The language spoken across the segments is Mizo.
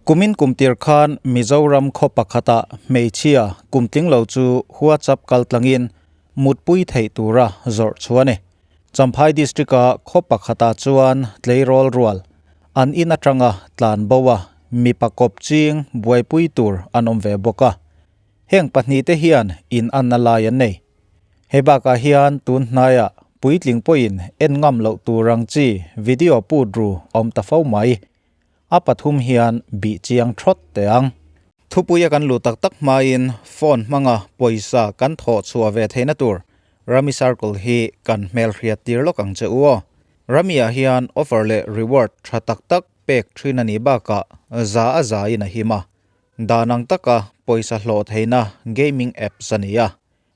Kumin kumtir khan Mizoram khaw pakhata hmeichhia kumtling lo chu WhatsApp kaltlangin mutpui theih tura zawrh chu a ni. Champhai District-a khaw pakhatah chuan tleirawl rual an in atanga tlan bo a, mipa kawp ching buaipui tur an awm ve bawk a. Heng pahnihte hian in anna lai an nei. Hei bakah hian tun hnaiah puitling pawhin en ngam loh tur ang chi video put ru a awm ta fo mai. A pathum hian bih chiang thawt teh ang. Thupuia kan luh tak tak hmain phone hmanga pawisa kan thawh chhuah ve theihna tur Rummy Circle hi kan hmelhriat tir lawk ang che u aw. Rummy-ah hian offer leh reward tha tak tak pek thin a nih bakah za a zain a him a. Dan ang taka pawisa hlawh theihna gaming apps a ni a.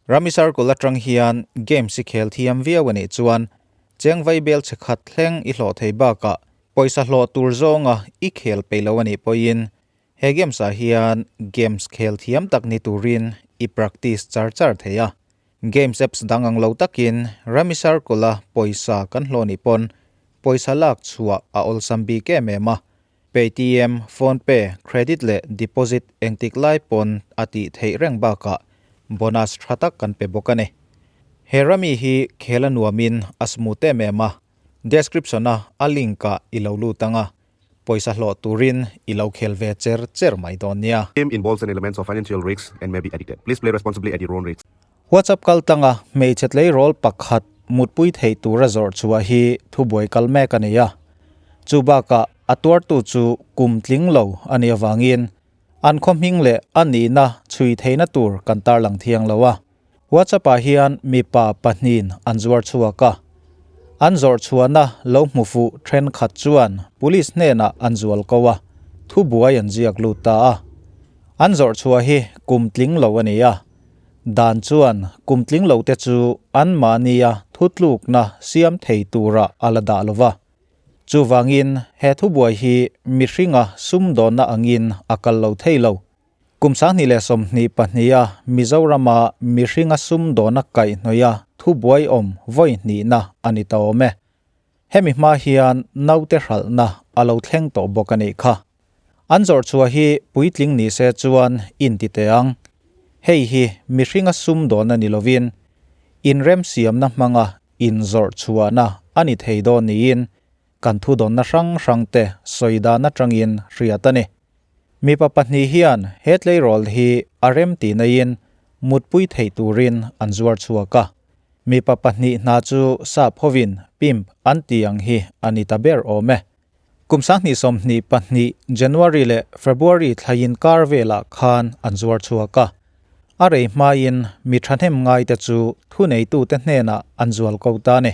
Rummy Circle atang hian games i khel thiam viau a nih chuan cheng vaibel che khat thleng i hlawh thei bakah pawisa hlawh tur zawnga i khel peih lo a nih pawhin he games ah hian games khel thiam tak ni turin i practice char char thei a. Games apps dang ang lo takin Rummy Circle a pawisa kan hlawh nih pawn pawisa lak chhuah a awlsam bik em em a. Paytm, PhonePe, credit leh deposit engtik lai pawn a tih theih reng bakah bonus tha tak kan pe bawk a ni. He Rummy hi khel a nuamin a smooth em em a, description a a link ah i lo lut ang a, pawisa hlawh turin i lo khel ve cher cher mai dawn nia. Game involves an elements of financial risks and may be addicted. Please play responsibly at your own risk. WhatsApp kaltlanga hmeichhe tleirawl pakhat mutpui theih tura zawrh chhuah hi thubuai kal mek a ni a. Chu bakah a tuartu chu kum tling lo a nih avangin an khaw hming leh a nihna chhui theihna tur kan tarlang thiang lo a. WhatsApp-ah hian mipa pahnihin an zuar chhuak a. An zawrh chhuahna lo hmu fuh thenkhat chuan police hnenah an zual ko a, thubuai an ziak lut ta a. An zawrh chhuah hi kum tling lo a ni a. Dan chuan kum tling lote chu anmahnia thutlukna siam thei tura a la dah lo va. Chuvangin he thubuai hi mihringa sumdawnna angin a kal lo thei lo. Kum 2022 a Mizorama mihringa sumdawnna kaihhnawih a thubuai awm vawi hnihna a ni ta awm e. Hemi hma hian naute hralhna a lo thleng tawh bawk a nih kha. An zawrh chhuah hi puitling ni se chuan inti teh ang. Hei hi mihringa sumdawnna ni lovin inremsiamna hmanga inzawrh chhuahna a ni thei dawn niin kan thudawnna hrang hrangte sawi dan atangin hriat a ni. Mipa pahnih hian he tleirawl hi a remti naiin mutpui theih turin an zuar chhuak a. Mipa pahnih hna chu sap hovin pimp an ti ang hi a ni ta ber awm e. Kum 2022 January leh February thlaiin kar velah khan an zuar chhuak a. A rei hmain mi thahnem ngaite chu thuneitute hnenah an zual ko ta a ni.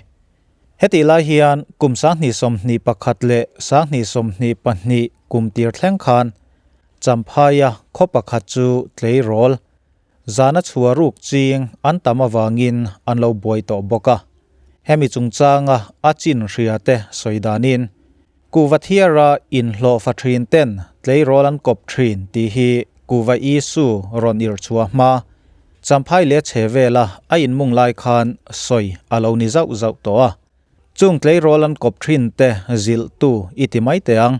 Hetih lai hian kum 2021 leh 2022 kum tir thleng khan Champhaia khaw pakhat chu tleirawl Zana chhuah ruk ching an tam avangin an lo buai tawh bawk a. Hemi chungchanga a chin hria te sawi danin, Kuhva thiara inhlawhfa thin ten tleirawl an kawp thin tih hi Kuhva Isu rawn irh chhuah hma, Champhai leh chhe vela a inmung lai khan sawi a lo ni zauh zauh tawh a. Chung tleirawl an kawp thin te zilhtu i ti mai teh ang.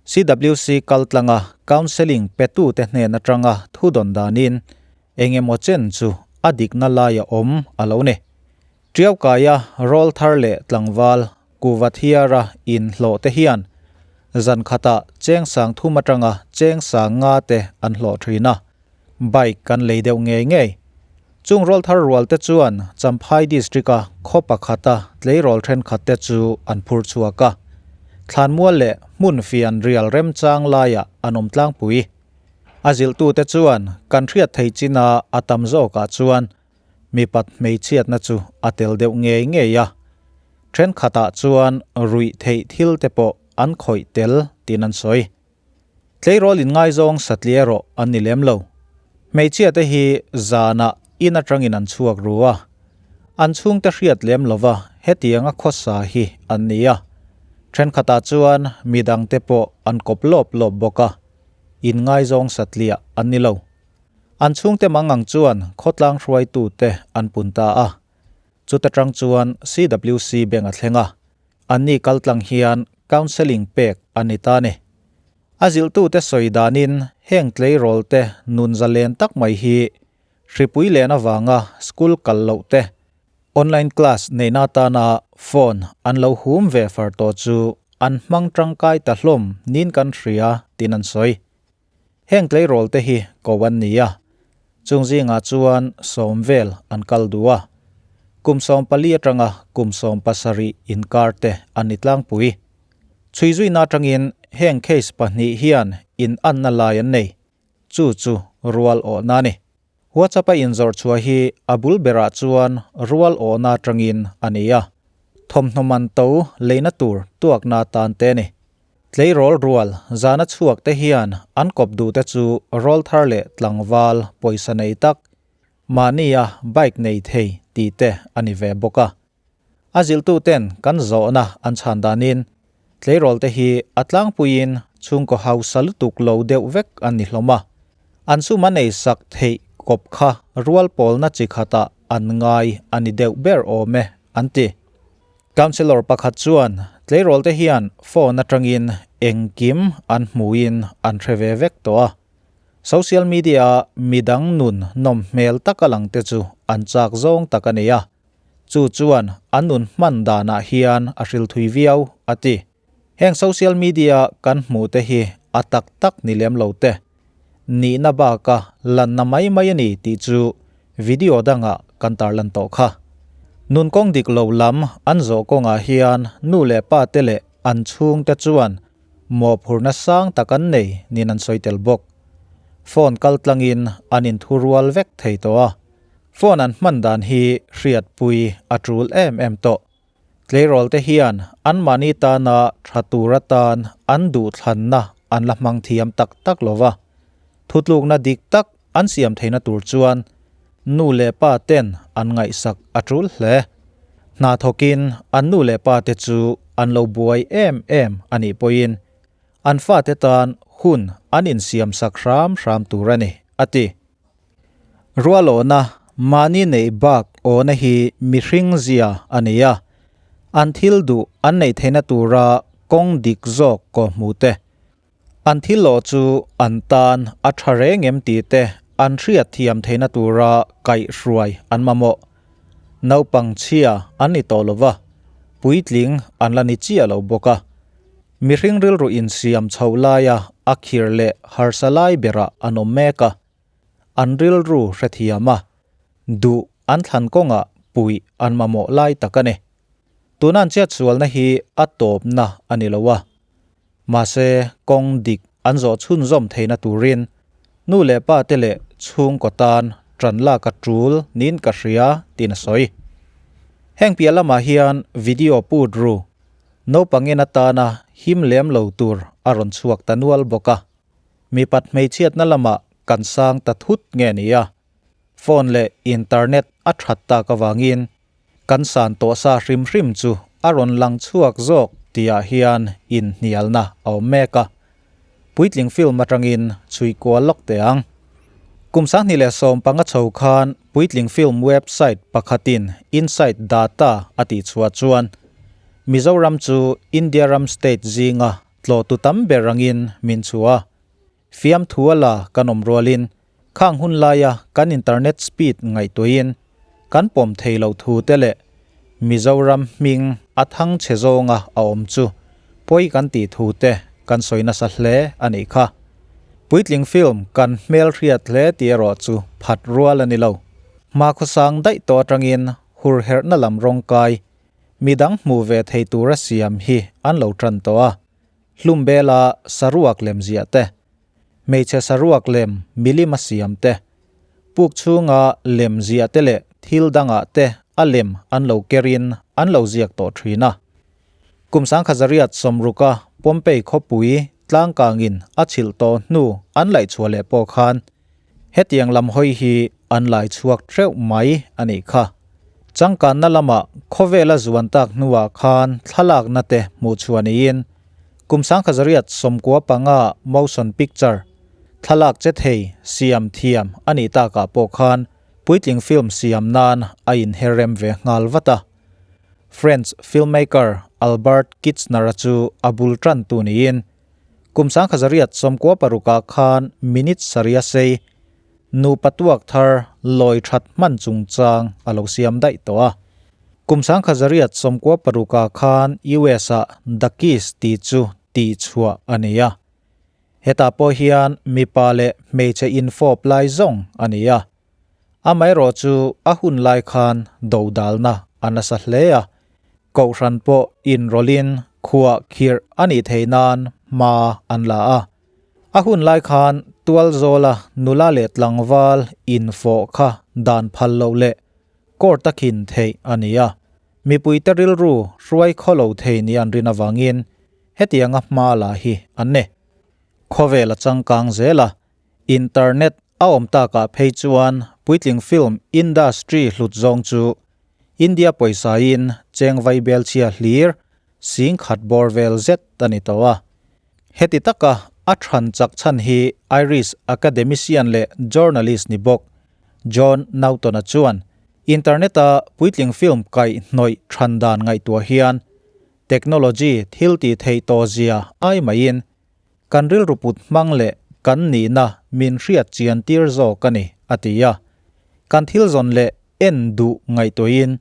CWC kaltlanga counselling petute hnen atanga thu dawn danin eng emaw chen chu a dikna laia awm a lo ni. Tiaukaia rawl thar leh tlangval kuva thiara inhlawh te hian zan khatah cheng sang thum atanga cheng sang nga te an hlawh thin a. Bike kan lei deuh ngei ngei. Chung rawl thar rual te chuan Champhai District a khaw pakhata tleirawl thenkhat te chu an phur chhuak a. Thlanmual leh hmun fian rial remchang laiah an awm tlangpui. A zilhtute chuan kan hriat thei china a tam zawkah chuan mipat hmeichhiatna chu a tel deuh ngei ngei a. Thenkhatah chuan ruih theih thil te pawh an khawih tel tiin an sawi. Tleirawl inngaizawng satliah erawh an ni lem lo. Hmeichhia te hi zanah in atangin an chhuak ru a, an chhungte hriat lem lova hetianga khawsa hi an ni a. Thenkhatah chuan midangte pawh an kawp lawp lawp bawk a, inngaizawng satliah an ni lo. An chhungte mangang chuan khawtlang hruaitute an pun ta a, chuta tang chuan CWC bank a thleng a. Anni kaltlang hian counselling pek a ni ta a ni. A zilhtute sawi danin heng tleirawlte nun zalen tak mai hi hripui len avanga school kal loh te, online class neihna atana phone an lo hum ve far tawh chu an hmang tangkai ta hlawm niin kan hria tiin an sawi. Heng tleirawl te hi ko an ni a, chung zingah chuan sawm vel an kal duh a, kum 14 atanga kum 17 inkar te an ni tlangpui. Chhui zuina atangin heng case pahnih hian in anna lai an nei, chu chu rual awhna a ni. WhatsApp a inzawrh chhuah hi a bul berah chuan rual awhna atangin a ni a, thawmhnaw man to leina tur tuakna atan te a ni. Tleirawl rual zana chhuak te hian an kawp duh te chu rawl thar leh tlangval pawisa nei tak, mahnia bike nei thei tih te a ni ve bawk a. A zilhtu ten kan zawhna an chhan danin tleirawl te hi a tlangpuiin chhungkaw hausa lutuk lo deuh vek an ni hlawm a, an sum an eisak theih kawp kha rual pawlna chi khatah an ngai a ni deuh ber awm e an ti. Councillor pakhat chuan tleirawl te hian phone atangin engkim an hmuin an hre ve vek tawh a. Social media a midang nun nawm hmel taka lang te chu an chak zawng tak a ni a. Chu chuan an nun hman danah hian a hril thui viau, a ti. Heng social media kan hmuh te hi a tak tak ni lem lo te. Nihna baka lanna mai mai a ni tih chu video dangah kan tarlan tawh kha. Nun kawng dik lo lam an zawh kawngah hian nu leh pa te leh an chhungte chuan mawhphurhna sang tak an nei niin an sawi tel bawk. Phone kal tlangin an inthurual vek thei tawh a, phone an hman dan hi hriatpui a tul em em tawh. Tleirawl te hian anmahni tana tha tur atan an duhthlanna an la hmang thiam tak tak lo va. Thutlukna dik tak an siam theihna tur chuan nu leh pa ten an ngaihsak a tul hle. Hna thawkin an nu leh pa te chu an lo buai em em a nih pawhin an fate tan hun an insiamsak hram hram tur a ni, a ti. Rualawhna, mahni neih bak awhna hi mihring zia a ni a, an thil duh an neih theihna tura kawng dik zawk kaw hmu te, an thil awh chu an tan a tha reng em tih te an hriat thiam theihna tura kaihhruai an mamawh. Naupang chhia an ni tawh lova, puitling an la ni chiah lo bawk a. Mihring rilru insiam chhoh laia a khir leh harsa lai berah an awm mek a. An rilru hrethiam a, duh an thlan kawngah puih an mamawh lai tak a ni. Tuna an chiatsualna hi a tawpna a ni lo a. Mahse, kawng dik an zawh chhunzawm theihna turin nu leh pa te leh chhungkaw tan ṭan lak a ṭul niin ka hria tiin a sawi. Heng piah lamah hian video put ru naupang en atana him lem lo tur a rawn chhuak ta nual bawk a. Mipat hmeichhiatna lamah kan sang ta thut nge ni a, phone leh internet a that tak avangin kan san tawh sa hrim hrim chu a rawn lang chhuak zawk tihah hian inhnialna a awm mek a. Puitling film atangin chhui kual lawk teh ang. Kum 2015 chho khan puitling film website pakhatin Insight Data a tihchhuah chuan Mizoram chu India ram state zinga Tlawhtu tam ber angin min chhu a, fiamthu a la kan awm rualin khang hun laia kan internet speed ngaihtuahin kan pawm thei loh thu te leh Mizoram hming a thang chhe zawnga a awm chu pawi kan tih thu te kan sawi nasa hle a nih kha. Puitling film kan hmel hriat hle tih erawh chu phat rual a ni lo. Hmakhawsang daih tawh atangin hurherhna lam rawngkai Midang hmuh ve thei tura siam hi an lo tan tawh a, hlum bela saruak lem ziah te, hmeichhe saruak lem milima siam te, puk chhunga lem ziah te leh thil dangah te a lem an lo kerin an lo ziak tawh thin a. Kum 1960-a Pompeii khawpui tlangkangin a chhilh tawh hnu an laihchhuah leh pawh khan Hetiang lam hawi hi an lai chhuak theuh mai a nih kha. Changkanna lamah khawvela zuan tak hnuah khan thlalakna te hmuh chhuah niin kum 1995 motion picture, thlalak che thei, siam thiam a nih takah pawh khan puitling film siam nan a inher rem ve nghal vat a. French filmmaker Albert Kitzner-a chu a bul tantu niin. Kum 1996 ah khan minute sarih a sei nupa tuak thar lawi that hman chungchang a lo siam daih tawh a. Kum 1996 ah khan US ah The Kiss tih chu tihchhuah a ni a. Hetah pawh hian mipa leh hmeichhe infawp lai zawng a ni a. Amaherawh chu a hun lai khan dodalna a nasa hle a, kohhran pawh inrawlhin khuah khirh a nih theih nan hma an la a. A hun lai khan tualzawla nula leh tlangval infawh kha dan phal loh leh court a khin theih a ni a, mipuite rilru hruai khaw lo thei nia an rin avangin hetianga hma la hi an ni. Khawvel a changkang zel a, Internet a awm takah phei chuan puitling film industry hlut zawng chu India pawisain cheng vai belchhia hlir 10,000 bawr vel zet a ni tawh a. Heti taka a than chak chhan hi Irish academician leh journalist ni bawk John Naughton-a chuan internet-a puitling film kaih hnawih than dan ngaihtuah hian technology thil tih theih tawh zia ai maiin Kan rilru put hmang leh kan nihna min hriat chian tir zawk a ni, a ti a. Kan thil zawn leh en duh ngaihtuahin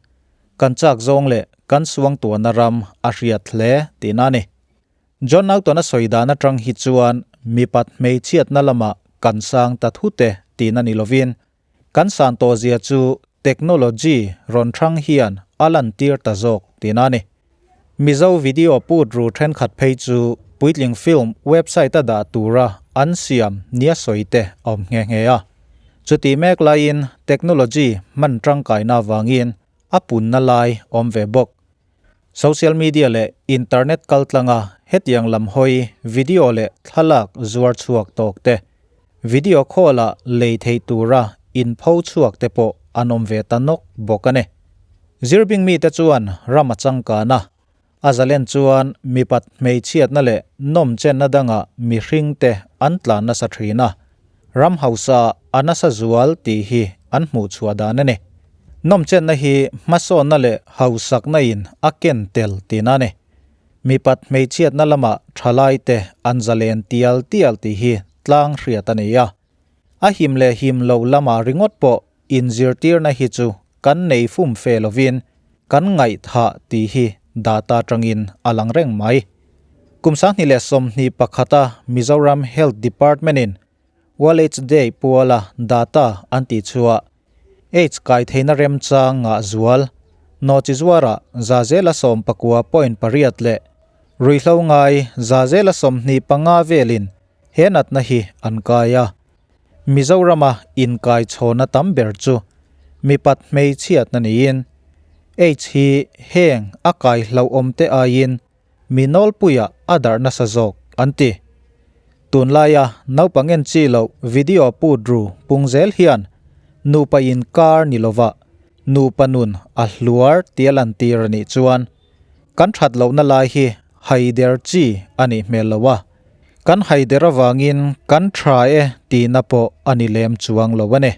kan chak zawng leh kan suangtuahna ram a hriat hle tihna a ni. John Naughton-a sawi dan atang hi chuan mipat hmeichhiatna lamah kan sang ta thute tihna ni lovin kan san tawh zia chu technology rawn hrang hian a lantir ta zawk tihna a ni. Mizo video put ru thenkhat phei chu puitling film website a dah tura an siam nia sawi te a awm nghe nghe a. Chutih mek laiin technology hman tangkaina avangin a punna lai awm ve bawk. Social media leh internet kaltlanga hetiang lam hawi video leh thlalak zuar chhuak tawk te, video call-a lei theih tura inpho chhuak te pawh an awm ve ta nawk bawk a ni. Zirbing mite chuan ram a changkan a, a zalen chuan mipat hmeichhiatna leh nawmchenna dangah mihringte an tlan nasa thin a, Ram hausa a nasa zual tih hi an hmuh chhuah dan a ni. Nawmchenna hi hmasawnna leh hausakna in a ken tel tihna a ni. Mipat hmeichhiatna lamah thalaite an zalen tial tial tih hi tlang hriat a ni a. A him leh him lo lamah ringawt pawh inzirtirna hi chu kan nei fum fe lovin kan ngaihthah tih hi data atangin a lang reng mai. Kum 2021 a Mizoram Health Department in World Aids Day puala data an tih chhuah Aids kai theihna remchang ngah zual nawhchi zuarah 19.6% leh ruihhlo ngai 25% velin he natna hi an kai a. Mizorama inkai chhawna tam ber chu mipat hmeichhiatna niin Aids hi heng a kai hlauhawm te aiin mi nawlpuiah a darh nasa zawk an ti. Tunlaia naupang en chi loh video put ru pung zel hian nupa inkar ni lova nupa nun a hluar tia lantir a nih chuan kan that lohna lai hi haider chi a nih hmel lo a, kan haider avangin kan tha e tihna pawh a ni lem chuang lo a ni.